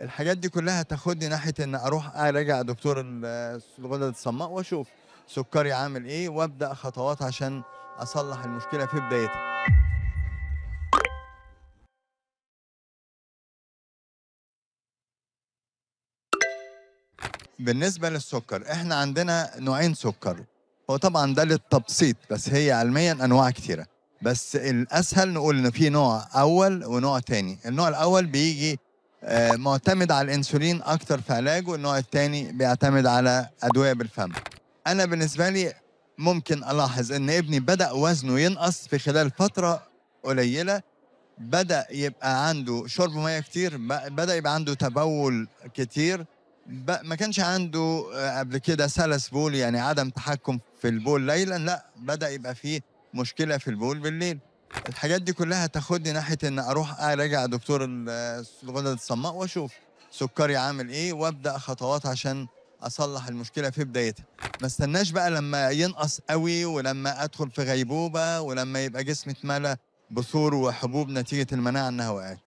الحاجات دي كلها تاخدني ناحية ان اروح اراجع دكتور الغدد الصماء واشوف سكري عامل ايه، وابدا خطوات عشان اصلح المشكلة في بدايتها. بالنسبة للسكر، احنا عندنا نوعين سكر. هو طبعا ده للتبسيط، بس هي علميا انواع كتيرة، بس الاسهل نقول ان في نوع اول ونوع تاني. النوع الاول بيجي معتمد على الانسولين اكتر في علاجه، النوع التاني بيعتمد على ادوية بالفم. انا بالنسبة لي ممكن الاحظ ان ابني بدا وزنه ينقص في خلال فترة قليله، بدا يبقى عنده شرب مية كتير، بدا يبقى عنده تبول كتير، ما كانش عنده قبل كده سلس بول، يعني عدم تحكم في البول ليلا، لا بدا يبقى فيه مشكلة في البول بالليل. الحاجات دي كلها تاخدني ناحية ان اروح اراجع دكتور الغدد الصماء واشوف سكري عامل ايه، وابدا خطوات عشان اصلح المشكلة في بدايتها. ما استناش بقى لما ينقص قوي، ولما ادخل في غيبوبة، ولما يبقى جسمي اتملى بثور وحبوب نتيجة المناعة انها وقعت.